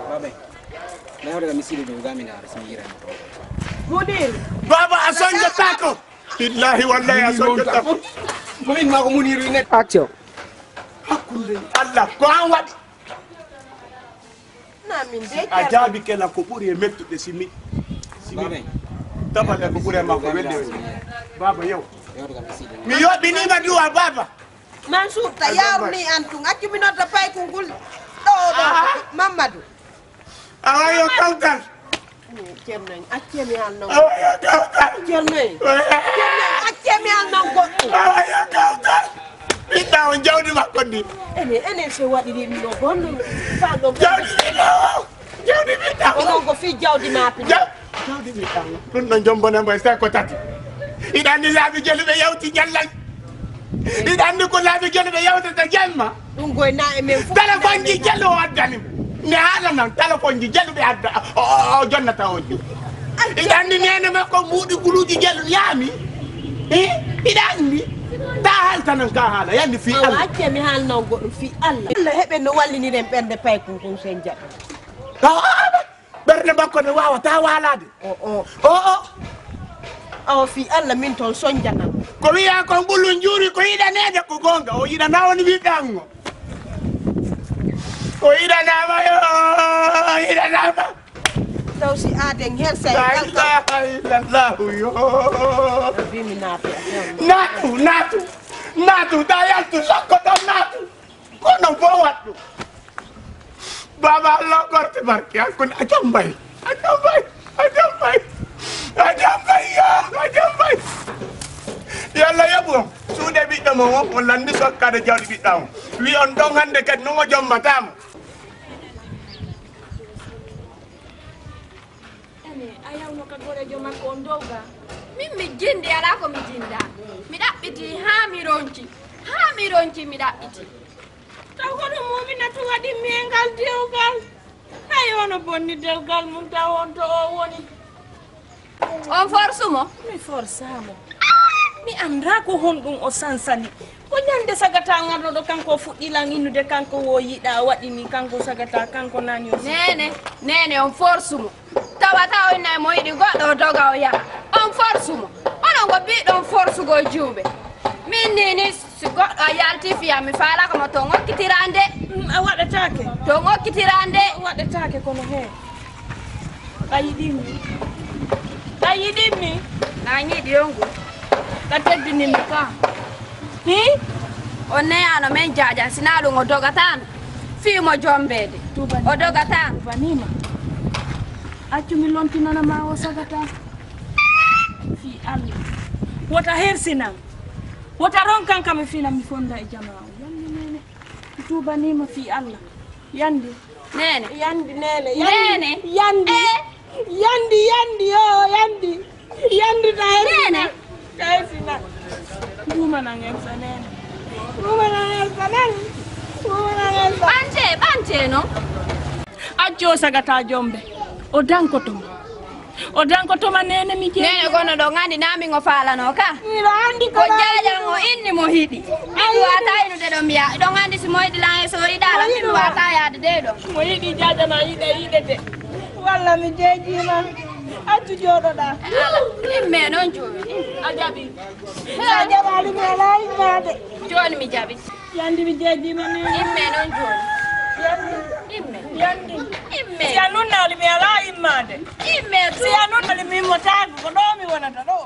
Baabay, mi hawre kam mi siri ɗo, gami naare, si mi yirani to. Munir. Baaba, a soññataako. Billahi, wallahi, a soññataako. Ko min maa ko Muniru net. Action. Hakkunde Allah, ko an waɗi. Na min de a jaabi kela ko ɓuri e mettude si mi, si mi tabale ko ɓuri e makko welde. Baaba, yow. Mi yoɓinima duwa, baaba. Mansour, ta yarni an tun. Accu mi nodda paykun ngul ɗo, ɗo. Ah. Mamadou. Awa yo kawtal. Ceerno en, accee mi haalnan. Awa yo kawtal. Ceerno en. Oya. Ceerno en, accee mi haalnan goɗɗum. Awa yo kawtal. Ɓiɗɗa on jawdi makko ndi. Ene, ene so waɗiri ɗum ɗo bonno. Fa ɗo. Jawdi ɓiɗɗa o. Jawdi ɓiɗɗa o. Onon ko fii jawdi ma pini. Jaw-, jawdi ɓiɗɗa o. Ɗum ɗo jombona mbo e seeko tati. Iɗa anndi laabi jelu ɓe yawti ñallal. Iɗa anndi ko laabi jelu ɓe yawtata jemma. Ɗum goy na e men fof. Téléphone ji jelu o addani mo. Ne haala noon, téléphone ji jelu ɓe adda, o, o, o jonnata on ji. Iɗa anndi neene makko mbuuɗi guluuji jelu yaami. Eh? Iɗa anndi. Ta haaltanan ka haala, yandi fii Allah. Awa, acce mi haalnan goɗɗum fii Allah. Allah heɓe no walliniren ɓernde paykun kun sen jaɓa. Awa, awa. Ɓernde makko ne waawata waalaade. O, o. O, o. Awa fii Allah min toon soñjanam. Ko wiyaa kon ɓulun juuri ko yiɗaneede ko goonga. O yiɗanaa on wiɗɗa ango. O yiɗanaama yo, o yiɗanaama. Taw si aaden heen say La ilaha illallahu yo. Naatu, naatu, naatu, ta yaltu sokko ɗon naatu. Ko non fof waɗ ɗum. Baaba Allah korte barke, hakkunde a jambay, a jambay, a jambay, a jambay, yo, a jambay. Yo Allah yoɓu on. Suuɗe ɓiɗɗo mon on, on lanndi sokkaade jawdi ɓiɗɗa on. Wi on ɗon hannde kadi non o jombataa mo. Ene, a yawno ka goreejo makko on dow ga? Min mi jindi, alaa ko mi jinda. Mi ɗaɓɓiti haa mi ronci. Haa mi ronci mi ɗaɓɓiti. Taw hono Muminatu waɗi mi e ngal dewgal? Hay hono bonni dewgal mum taw on to o woni. On forsu mo? Mi forsa mo. Mi annda ko honɗum o sansani. Ko ñande sagata ngarnoɗo kanko o fuɗɗi lan innude kanko wo yiɗa waɗi ni kanko sagata kanko nani o si- Nene, nene on forsu mo. Tawata o inna mo yiɗi goɗɗo o doga o yaha. On forsu mo. Onon ko biɗon forsugol jiwɓe. Min ni ni si goɗɗo a yalti fiya mi faala ko mo to ŋokkitirande. Mm, a waɗataake. To ŋokkitirande. A waɗataake kono he. A yiɗimmi. A yiɗimmi. Na ñiiɗi yongu. Ka teddinimmi ka. Hi? On neyano men jaajan sina ɗum o dogataano. Fii mo jombeede. Tuuba ni. O dogataano. Tuuba ni ma. Accu mi lontinana ma o sagata. Fii Allah. Wota hersinan. Wota ronkan kam e finan mi fonda e jama o. Yandi nene. Mi tuubanima fii Allah. Yandi. Nene. Yandi nene. Yandi. Nene. Yandi. Eh. Yandi, yandi, yo, yandi. Yandi ta hersi. Nene. Ta hersi na. Ɗuma na ngen sa nene. Ɗuma na ngen sa nene. Ɗuma na ngen sa. Ɓante, ɓante no. Acco sagata jombe. O dankoto. O danko toma nene mi jeeɗi. Nene gono ɗo ngandi nami ngo falano ka. Miɗo andi ko jaajan o inni mo hiɗi. Miɗo wata inude ɗo mbiya. Ɗo ngandi si mo yiɗi lan e so yiɗala miɗo wata yaade de ɗo. Mo yiɗi jaajan a yiɗe yiɗete. Walla mi jeejima. Accu jooɗoɗa. Ala. Imme noon jooni. A jaɓi. Sa jaɓali mi ala immade. Jooni mi jaɓi. Yandi mi jeejima ni. Imme noon jooni. Yandi. Imme. Yandi. Imme. Si a nunnaali mi alaa immaade. Imme tu. Si a nunnaali mi immotaako, ko ɗo mi wonata ɗo.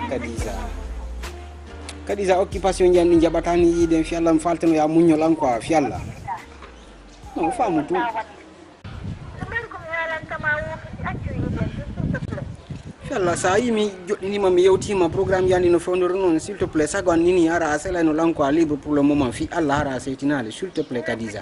Kadisa. Kadisa, occupation jam ɗi jaɓata ni yiide, fi Allah mi faltano ya muññol an quoi, fi Allah. Non, faamu tu. Fi Allah, sa yi mi joɗɗinima, mi yewtima programme yani no fewndori noon, s'il te plaît, sago an nini ara a selano lan quoi, libre pour le moment, fi Allah ara a seytinale, s'il te plaît, Kadisa.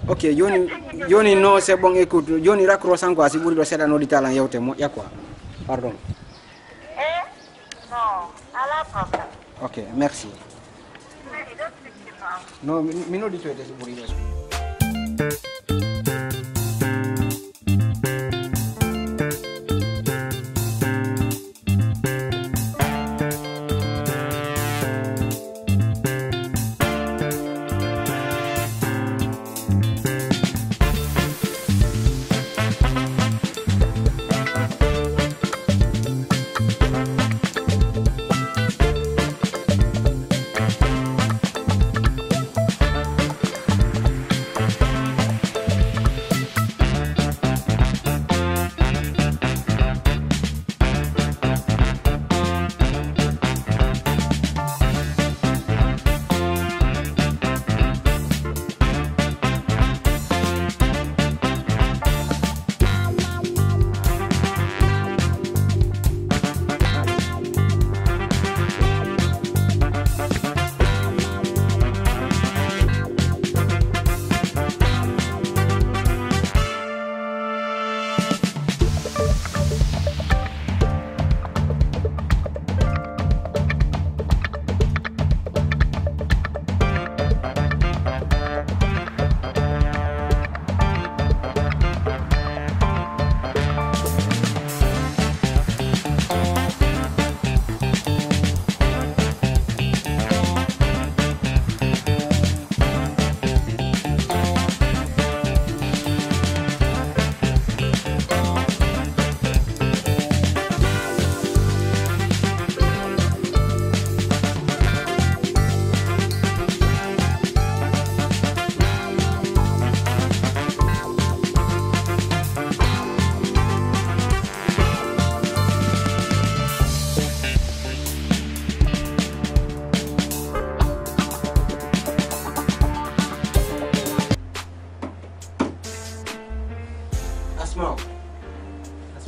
Ok, joni, joni, non, c'est bon, écoute, joni raccroche encore, si ɓuri ɗo seeɗa, noddita lan yewte moƴƴa quoi. Pardon. Eh, non, ala problème. Ok, merci. Non, mi, mi nodditoyte si ɓuri ɗo.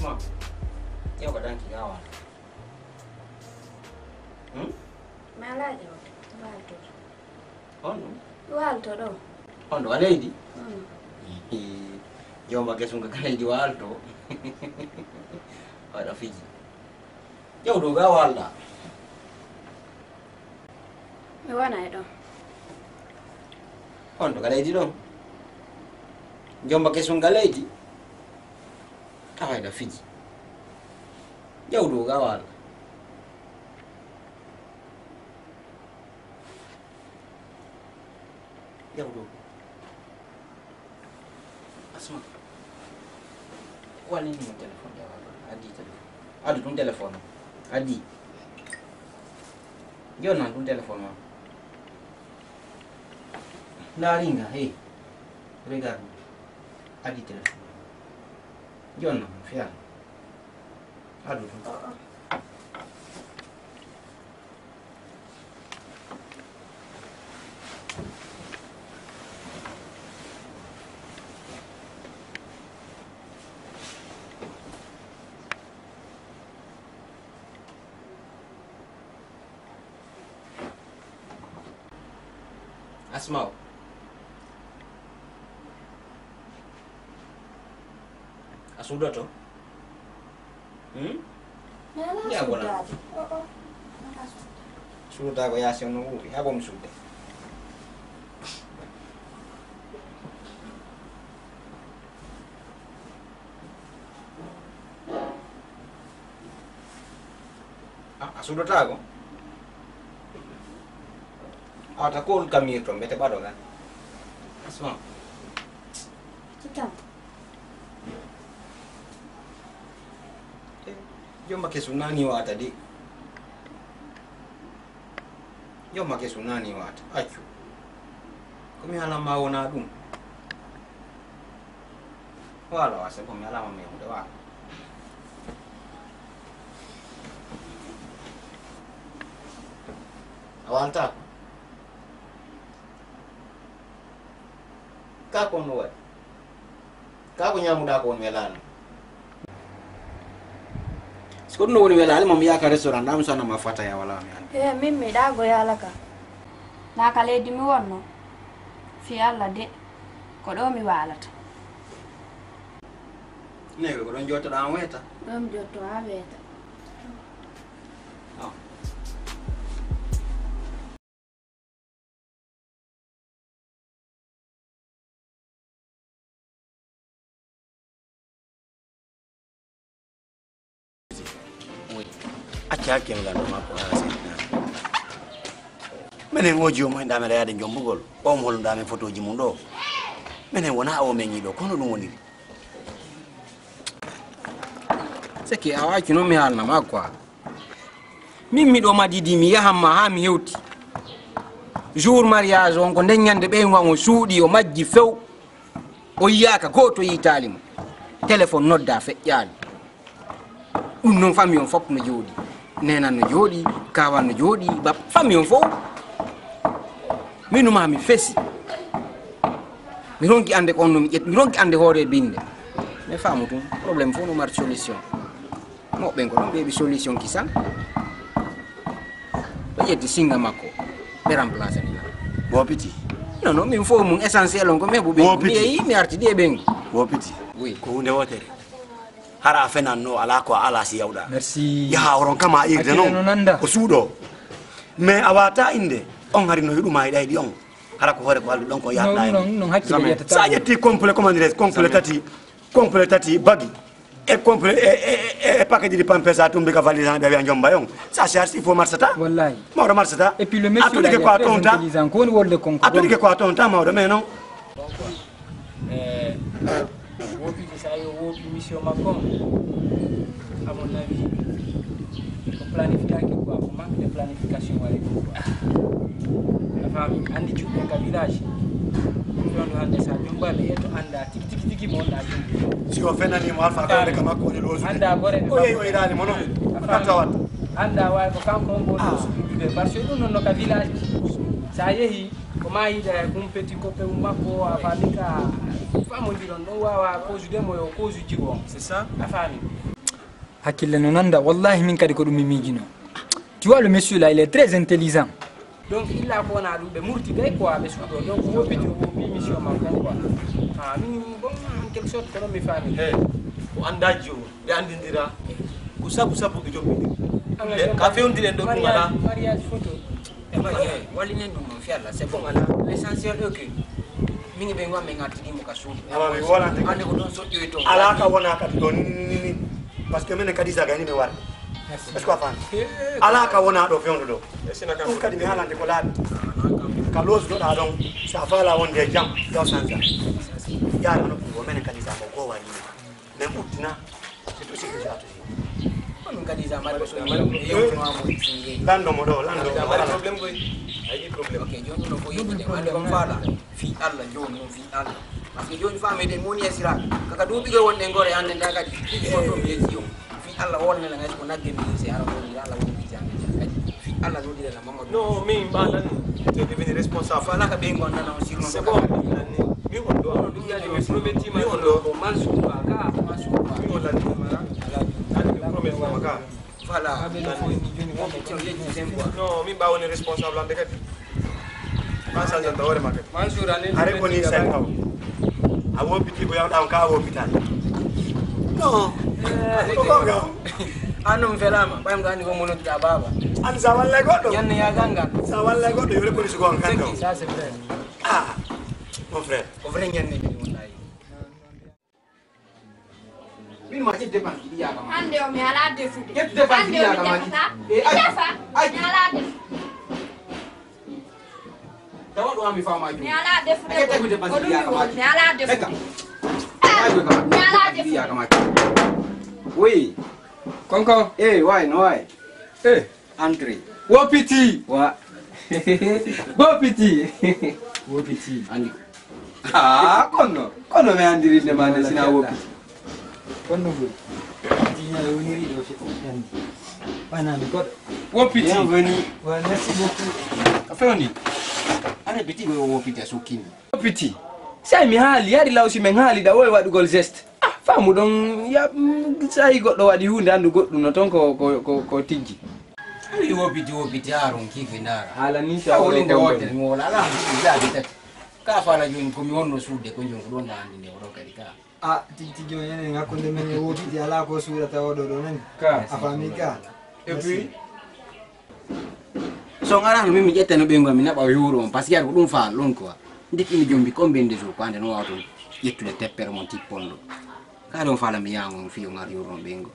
Ma, ƴeew ko danki gaawal. Hmm? Malaajo o, waalto. On ɗum? Waalto ɗo. On ɗo a leydi? Hmm. Jooma kesum ka leydi waalto. Waɗa fiji. Ƴeew ɗo ga waalɗa. Mi wona e ɗon. On to ka leydi ɗon. Jomba kesum ka leydi. Tawayɗa fiji. Ƴeew ɗo ga waalɗa. Ƴeew ɗo. Asma. Ko wallinimo téléphone ƴeewa ɗo. Addi téléphone. Addu ɗum téléphone o. Addi. Jonnan ɗum téléphone o. Ndaaringa, hey. Regarde. Addi téléphone. Jonnan, fiyan. Addu ɗum. Asmaaw. A suudoto? Hmm? Mi alaa suudaade. O, o. Mi alaa suudaade. Suudaade ko yaasi on no wuuri. Haa ko mi suude. A, a suudotaako? A wata ko on kamirto, mbete ɓaɗo kan. Asma. Kitan. Eh, jomma kesu nani wata de. Jomma kesu nani wata. Accu. Ko mi halan ma wona ɗum. Wala wasa ko mi alama mi yahude wala. A wanta. Ka ko no waɗi? Ka ko ñamuɗa ko on welaano? So ko ɗum no woni welaali, mo mi yaaka restaurant, ɗam so anama fata ya wala mi andi. Eh, min mi ɗa go yalaka. Na ka leydi mi wonno. Fi Alla de, ko ɗo mi walata. Newe ko ɗon jottoɗa an weta? Ɗon jotto ha weta. Oh. Acca hakkille lan ɗo makko haa seeɗa. Menen o jiwo mo enɗa men yaade jombugol. O mo holluɗa men fotoji mum ɗo. Menen wona o men yiɗo kono ɗum woniri. Seke a waccu noon mi haalna ma quoi. Min miɗo madidi mi yahan ma haa mi hewti. Jour mariage on ko nden ñande ɓeyngu am o suuɗi o majji few. O yiyaaka gooto yiytaali mo. Téléphone nodda feƴƴaali. Ɗum noon famille on fof no jooɗi. Nenan no jooɗi, kawan no jooɗi, bab famille on fof. Minuma mi fesi. Mi ronki ande ko on no mi ƴetti, mi ronki ande hoore binde. Mais faamu tun, problème fof no mari solution. Moɓɓen ko ɗon ɓeeɓi solution kisan. Ɓe ƴetti singa makko, ɓe remplace ni. Bo piti. Non, non, min fof mum essentiel on ko mi heɓu ɓe. Bo piti. Mi yeeyi, mi arti ɗi e ɓen. Bo piti. Oui. Ko hunde wotere. Hara a fenanno, ala ko a ala si yawɗa. Merci. Yaha oron kama irde non. Hakkille no nanda. Ko suuɗo. Mais a wata inde, on hari no hiɗuma e ɗayɗi on. Hara ko hoore ko alɗu ɗon ko yahata en. Non, non, non, hakkille yetta. Sa ƴetti complet, comment dirais-je, complet tati, complet tati, bagi. E complet, e, e, e, e paquet ɗiɗi pampers a tumbi ka valise han ɓe wiya jomba on. Sa charge il faut marsata. Wallahi. Mawɗo marsata. Et puis le monsieur là, il est très intelligent. Ko woni wolde kon ko a toɗike ko a tonta mawɗo, mais non. Eh, woɗɗude so a yo woɗɗu mission makko on, à mon avis, ko planification quoi, ko manque de planification waɗi ɗum quoi. A faami, anndi cuuɗi en ka village, ɗon ɗo hannde so a jomba ɓe yetto annda tigi tigi tigi mo wonɗa jombi. Si o fenani mo alfa kawde ka makko woni loosude. Annda gore ɓe o yehi o iraani mo non. A faami. Tawat. Annda wawi ko kanko on woni suɓiɓe, parce que ɗum non no ka village. So a yehi, ko ma yiida e kumpeti koppe um makko, a faami ka. Famondiron ɗon wawa kosude mo yo kosu jigo on. C'est ça. A faami? Hakkille no nanda, wallahi min kadi ko ɗum mi miijino. Tu vois, le monsieur là, il est très intelligent. Donc illa ko wona ɗum ɓe murti gay quoi, ɓe suuɗo. Donc wopiti o wopi mission makko quoi. Ha min bon, en quelque sorte ko ɗon mi faami. Hey, ko andaji o ɓe andindira. Ko sabu sabu ɓe jombidi. Ka fewndire ɗo ɗum ala. Mariage photo. E ma ye wallinen ɗum noon fi Allah, c'est bon. Ala, l'essentiel est que min ɓe gwa min artidimo ka suudu. Awa mi wolante. Ande ko ɗon soƴƴoy to. Ala ka wona kadi ɗo ni ni ni ni. Parce que minen kadi zagani mi warde. Est-ce que a faami? Ala ka wona ɗo fewndo ɗo. Ɗum kadi mi haalante ko laaɓi. Ka loosdoɗa ɗon, so a faala wonde e jam, ɗo sansa. Yaara no ɗum ɗo, minen kadi sa ko ko wari. Min ɓuttina, c'est tout ce que j'ai à te dire. Onon kadi sa mari ko somi yewtuno amo singe. Lando mo ɗo, lando mo ɗo. Mari problème koy. Ayi problème. Ok, joni no ko yewtude. Ande ko faala. Fi Allah, joni no fi Allah. Parce que joni famede moni esira. Kaka duuɓi ko wonde ngore ande nda kadi. Fi ko to mi yejji o. Fi Allah wonne la ngai ko nagge mi se ara ko ni Allah woni jande kadi. Fi Allah do dile la mama. No, min ba nan. Te devenu responsable. Fala ka be ngonna na sirno. C'est bon. Mi on ɗo. Ɗum yani mi promettima mi on ɗo. Ko Mansour Ba ka Mansour Ba. Mi on lati mara. Ala. Ani mi promettima ka. Voilà. Abe no foyi ni joni ko ko yeji sen quoi. No, min ba woni responsable ande kadi. Ba sa janta hoore ma kadi. Mansour ande. Are ko ni sen taw. A wopiti ko yawɗa on ka wopital. No. Ko ko ga. An ɗum felama ɓayam ko andi ko monodda baba. An sa wallay goɗɗo. Ñande ya gangal. Sa wallay goɗɗo yore police ko on kan ɗo. Ça c'est vrai. Ah, mon frère. Ko vrai ñande ni wallahi. Min ma ƴet dépense ɗi yaka ma. Hande o mi ala defude. Ƴet dépense ɗi yaka ma. E ay. Defa. Ay. Mi ala defude. Tawa ɗo ami fama jum. Mi ala defude. Ƴet dépense ɗi yaka ma. Mi ala defude. Eka. Ay, mi ala defude. Yaka ma. Oui. Konko. Eh, way, no way. Eh. Entrée. Wopiti. Wa. Wopiti. Wopiti. Andi. Ah, kono. Kono mi andiri nde ma nde sina wopiti. Kono ngol. Dina woniri ɗo fi andi. Wana mi goɗɗo. Wopiti. Bienvenue. Wa, merci beaucoup. Ka fewni. Ana biti go wopiti a sukkini. Wopiti. Sai mi haali, yari lawsi men haali da woy waɗugol geste. Ah, faamu ɗon, ya, mm, sai goɗɗo waɗi huunde, anndu goɗɗum no ton ko, ko, ko, ko tijji. Wi wopiti, wopiti, haa ronki fi ndaara. Haala ni sa wole tawde. Wotere mi wola, ala mi jaabi tati. Ka fala joni ko mi wonno suude ko joni ko ɗon da andi nde o ɗo kadi ka. A tijji joni enen hakkunde men e wopiti ala ko suuɗata oɗo ɗo nani. Ka. A faami ka. Et puis, so ngarano min mi ƴettano ɓeygu am mi naɓa o yuuro on parce que yata ko ɗum faal ɗon quoi. Ndikki mi jombi combien de jours quoi nde no wawa toon ƴettude teppere mon tipponɗo. Ka ɗon faala mi yaha on fii o ngar yuuro on ɓeygu.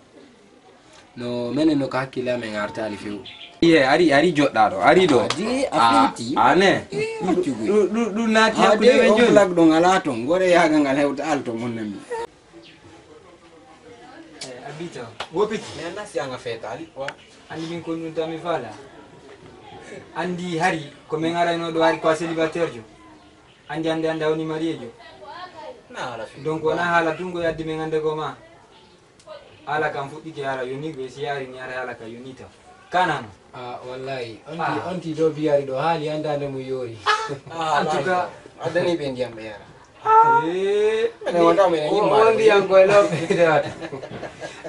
No menen no ko hakkille amen artaali few. Iye ari ari joɗɗa ɗo ari ɗo. Adi a fewti. Ane. Ɗum ɗum naati hakkunde men joni. Ɗum ala toon gore yagal ngal hewta alto mon nami. Eh, Abita, wopiti. Mi anndaa si an a feetaali, wa. Anndi min ko ɗum tan mi faala. Anndi hari ko min arayno ɗo hari ko a célibataire jo. Anndi, anndi, anndi a woni marié jo. Na haala fi. Donc, wona haala tun ko yaddi min annde ko ma. Haala kan fuɗɗike haala yoni, ko si yaari ni ara haala ka yoni tan. Kanano. Ah, wallahi. On ti, ah, on ti do biyari ɗo haali annda nde mo yoori. Ah, en tout cas, addani ɓe ndiyam ɓe yara. Eh, minen wonta minen yimma on ndiyan koye lobbe de wata.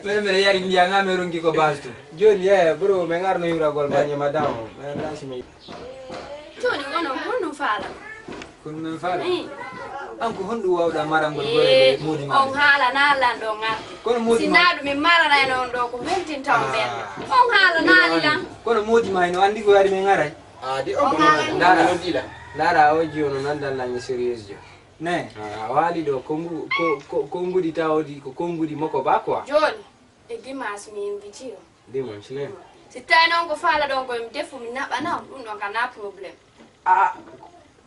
Minen minen yari ndiyan ha min ronki ko base to. Joni ye bro min arno yuragol banye madam. Min lasi mi. Joni wono honno faala? Kono min faala. Eh. An ko honɗum wawɗa marangol gore modi ma? On haala na lan ɗo ngar. Kono modi ma. Sinaɗu min maranayno on ɗo ko huntinta on ɓen. On haala na lan. Kono modi ma ino andi ko yari min ngaray. Ah, di on. On haala. Ndara. Ndara o jiyo no nandan lan sérieuse jo. Ne, a waali ɗo konnguɗi tawoɗi ko konnguɗi makko ba quoi. Jooni e dimanche mi inviti o. Dimanche ne. Si tawi noon ko faala ɗon ko mi defu mi naɓana ɗum ɗon ka na problème. Ah,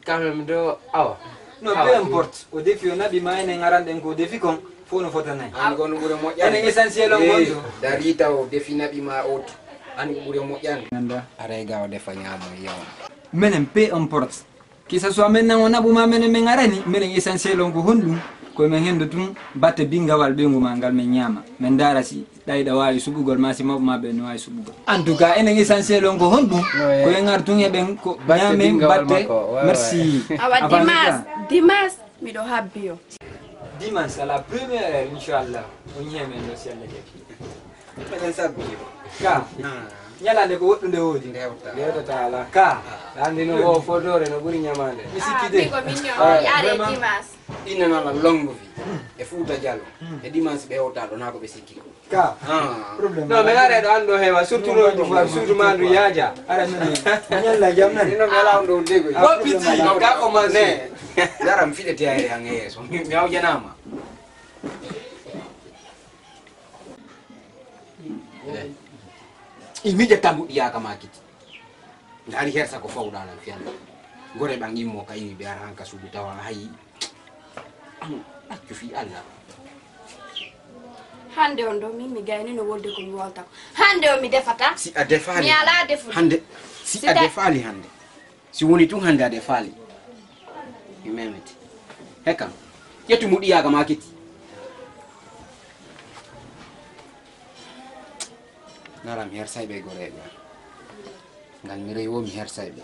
quand même ɗo awa. Non, peu importe o defi o naɓi ma enen aranɗen ko o defi kon fof no fotanay. An kon ɓuri moƴƴan. Enen essentiel on gonɗo. Dari taw o defi naɓi ma oto. An ɓuri moƴƴan. Aray ga o defa ñaamo yawa. Menen peu importe. Kisa so amen nan o naɓu ma menen min arani menen essentiel on ko honɗum? Ko men hendo tun batte bingawal ɓeyngu ma ngal men ñaama men ndaara si ɗayɗa waawi suɓugol ma si mawɓe ma ɓe no waawi suɓugol. En tout cas enen essentiel on ko honɗum? Ko en ar tun heɓen ko ñaamen batte. Merci. Awa dimas dimas miɗo habbi o. Dimanche à la première heure, inchallah. On ñemen no si Allah jaɓi. Mbaɗen sabbi. Ka. Ñalande ko woɗɗunde woodi. Ndewta. Ndewtata ala ka. Andi no o fotore no ɓuri ñamande. Mi sikki de. Ko min ñoo yaare dimanche. Inna nala longo fi. E Fuuta Jallo. E dimanche ɓe hewtaɗo na ko ɓe sikki ko. Ka. Ah. No, mi ara ɗo an ɗo hewa, surtout no ɗum, surtout ma ndu yaaja. Ara min ñalla jam nan. Ino mi ala on ɗo dego. Ko piti, ka ko manse. Yara mi fiɗete ayre an e yeeso. Mi mi awjanama. I miƴa tambuɗi yaka makiti. Ngari hersa ko fawɗanan fiyande. Gore ɓan immo ka imi ɓe ara hanka suudu tawa hayi. Accu fi Allah. Hande on ɗo min mi gaynino wolde ko mi wolta ko. Hande on mi defata. Si a defali. Mi ala defude. Hande. Si a defali hande. Si woni tun hande a defali. Mi memete. Hekam. Ƴettu muɗi yaka makiti. Nara mi hersay ɓe goreɓe. Ngal mi rewi wo mi hersay ɓe.